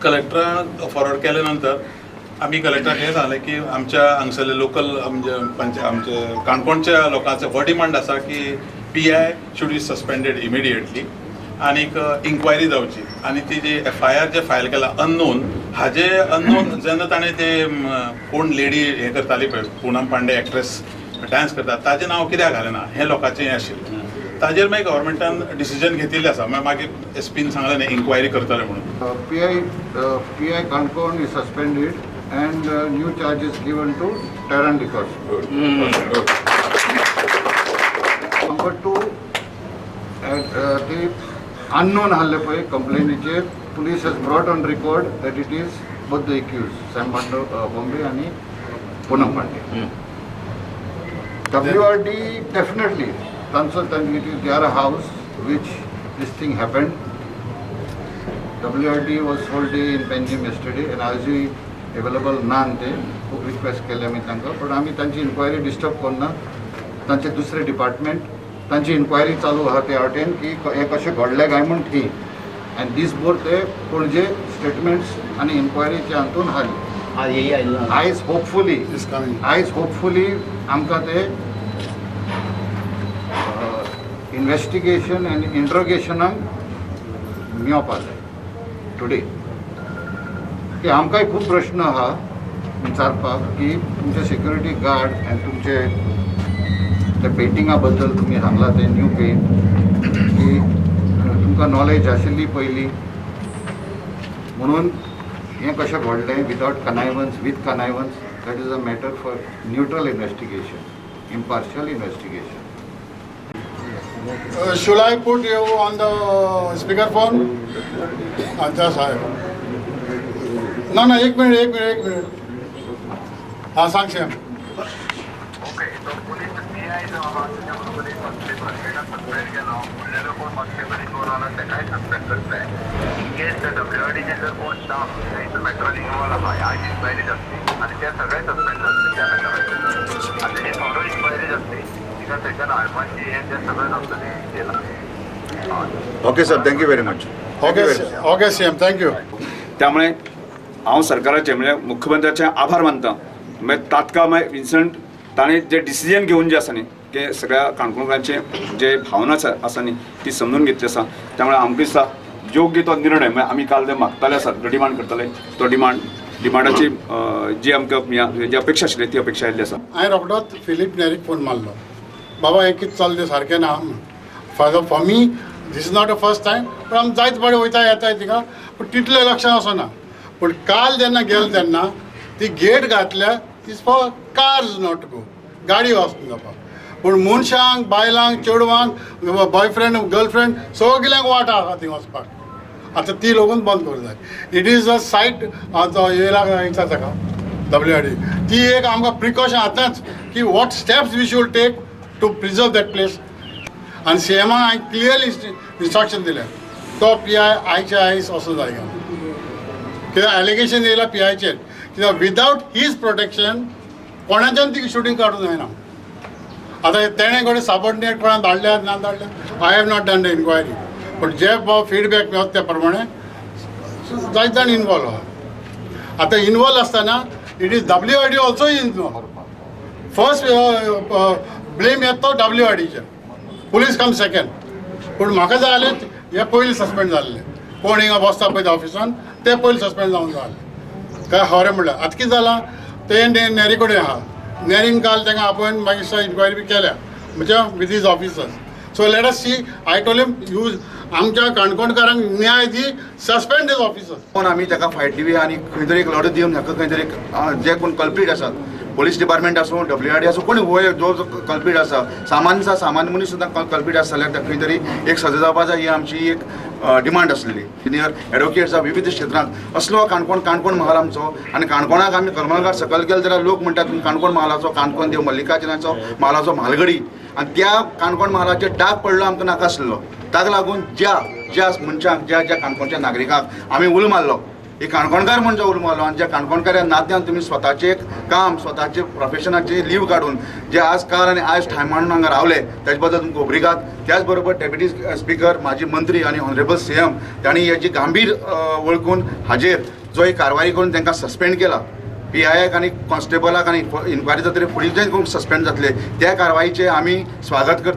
कलेक्टरान forward केल्या नंतर आमी कलेक्टराक हें सांगलें की आमच्या हांगसरले लोकल म्हणजे पंच आमचे काणकोणच्या लोकांचो हो डिमांड आसा की PI should be suspended immediately आनीक इन्क्वायरी जावची आनी ती जी एफआयआर जे फायल केला अननोन हाजे अननोन जेन्ना ताणें ते कोण लेडी हें करताली पळय, पूनम पांडे एक्ट्रेस डान्स करता, ताजें नांव कित्याक घालें ना हें लोकांचें हें आशिल्लें. ताजेर मागीर गव्हर्मेंटान डिसिजन घेतिल्लें आसा. मागीर मागीर एसपीन सांगलें न्ही इन्क्वायरी करतले म्हणून. PI Canacona is suspended and new charges given to Tyron D'Costa. Number two, ते unknown आहले पळय कंप्लेनीचेर police has brought on record that it is both the accused, Sam Bombay आनी पूनम पांडे. WRD definitely तांचो, it is their house which this thing happened. WRD was whole day in Panjim yesterday and आजूय available ना ते. खूब request केले आमी तांकां, पण आमी तांची इन्क्वायरी डिस्टर्ब करना. तांचे दुसरे डिपार्टमेंट तांची इन्क्वायरी चालू आहा ते वाटेन की हें कशें घडलें काय म्हूण थी आनी दीसभर ते पणजे स्टेटमेंट्स आनी इन्क्वायरीच्या हातून हाली. आयज होपफुली आयज होपफुली आमकां ते इन्वेस्टिगेशन आनी इंट्रोगेशनाक मेळपा जाय टुडे, की आमकांय खूब प्रश्न आहा विचारपाक की तुमचे सिक्युरिटी गार्ड आनी तुमचे ते पेंटिंगा बद्दल तुमी सांगला ते न्यू पेंट की तुमकां नॉलेज आशिल्ली पयलीं म्हणून हें कशें घडलें without connivance, with connivance, that is a matter for neutral investigation, impartial investigation. Should I put you on the speaker phone? अच्छा साहेब, ना ना, एक मिनिट, एक मिनिट, एक मिनिट. हां, सांग श्याम. ओके, तो पुलीस पीआय जो आहा तेच्या बरोबर एक कॉन्स्टेबल हेका सस्पेंड केलो म्हणल्यार कोण कॉन्स्टेबल इन्वॉल्व आहा तेकाय सस्पेंड करताय. इन केस डब्ल्यूआरडीचे जर कोण स्टाफ त्या मॅटरान इन्वॉल्व आहा, आयज इन्क्वायरी जातली आनी ते सगळे सस्पेंड जातले त्या मॅटरान आनी तेजी थोरो इन्क्वायरी जातली तिका थंयच्यान हाडपाची हें तें सगळें जातलें केलां. Okay sir, thank you very much. Okay okay CM, thank you. त्यामुळे हांव सरकाराचे म्हणजे मुख्यमंत्र्याचे आभार मानता. म्हणजे तात्काळ मागीर विन्संट ताणें जे डिसिजन घेवन जे आसा न्ही ते सगळ्या काणकोणकारांचे जे भावना आसा न्ही ती समजून घेतली आसा. त्यामुळे आमकां दिसता योग्य तो निर्णय, म्हणजे आमी काल ते मागताले आसा, डिमांड करताले, तो डिमांडाची जी आमकां जी अपेक्षा आशिल्ली ती अपेक्षा आयिल्ली आसा. हांवें रोखडोच फिलीप नेरीक फोन मारलो, बाबा हें कितें चल्लें सारकें ना. For me this is not a first time, पूण आमी जायत फावटी वयता येताय थिंगा, पूण तितलें लक्षां वचना. पूण काल जेन्ना गेलो तेन्ना ती गेट घातल्या is for cars not go, गाडी वचून जावपाक, पूण मनशांक, बायलांक, चेडवांक, बॉयफ्रेंड, गर्लफ्रेंड सगल्यांक वाट आसा थंय वचपाक. आतां ती लोकून बंद करूंक जाय. It is a site येयला विचार ताका डब्ल्यूआरडी ती एक आमकां प्रिकॉशन आतांच की what steps we should take to preserve that place. आनी सी एमान हांवें क्लियरली इन्स्ट्रक्शन दिलें, तो पी I आयच्या आयज वचूं जाय. कित्याक एलिगेशन येयला पी आयचेर, कित्याक विदावट his protection कोणाच्यान ती शुटींग काडूंक जायना. आतां तेणें कोणें सबॉर्डिनेट कोणाक धाडल्या ना धाडल्या, I have not done the inquiry, पूण जे फिडबॅक मेळत त्या प्रमाणे जायत जाण इनवॉल्व आहा. आतां इनवॉल्व आसतना it is WRD also involve. First blame येता तो डब्ल्यू आर डीचेर, पुलीस कम सेकंड. पूण म्हाका जाय जालें हे पयलीं सस्पेंड जाल्ले कोण हिंगा बसता पळय ऑफिसान ते पयलीं सस्पेंड जावन जाले काय खरें म्हणल्यार. आतां कितें जालां तें नेरी कडेन आहा. नेरीन काल तांकां आपोवन मागीर इन्क्वायरी बी केल्या म्हणजे with his officers. So let us see. I told him use आमच्या काणकोणकारांक न्याय दी, सस्पेंड these officers. कोण आमी ताका फायट दिवया आनी खंय तरी एक लढत दिवन हाका खंय तरी जे कोण कल्प्रीट आसात, पोलीस डिपार्टमेंट आसूं, डब्ल्यूआरडी आसूं, कोण हो जो कल्प्रीट आसा, सामान्य सामान्य मनीस सुद्दां कल्प्रीट आसा जाल्यार ताका खंय तरी एक सजा जावपा जाय, ही आमची एक डिमांड आसलेली. सिनियर एडवोकेट्स आसा विविध क्षेत्रांत असलो काणकोण, काणकोण महाल आमचो आनी काणकोणाक आमी करमलघाट सकयल गेले जाल्यार लोक म्हणटात तुमी काणकोण महालाचो, काणकोण देव मल्लिकार्जुनाचो महालाचो म्हालगडी, आनी त्या काणकोण महालाचेर डाग पडलो आमकां नाका आसलो. ताका लागून ज्या ज्या मनशांक, ज्या ज्या काणकोणच्या नागरिकांक आमी उलो मारलो एक काणकोणकार म्हूण जो उलो मारलो आनी ज्या काणकोणकार ह्या नात्यान तुमी स्वताचें एक काम, स्वताचे प्रोफेशनाचे लीव काडून जे आज काल आनी आयज ठाय मांडून हांगा रावले ताजे बद्दल तुमकां ओब्रिगाद. त्याच बरोबर डेप्युटी स्पिकर, माजी मंत्री आनी ऑनरेबल सीएम तांणी हेजी गांभीर वळखून हाजेर जो एक कारवाई करून तांकां सस्पेंड केला, पी आयक आनी कॉन्स्टेबलाक, आनी इन्क्वायरी जातरी फुडें जे कोण सस्पेंड जातले त्या कारवाईचें आमी स्वागत करता.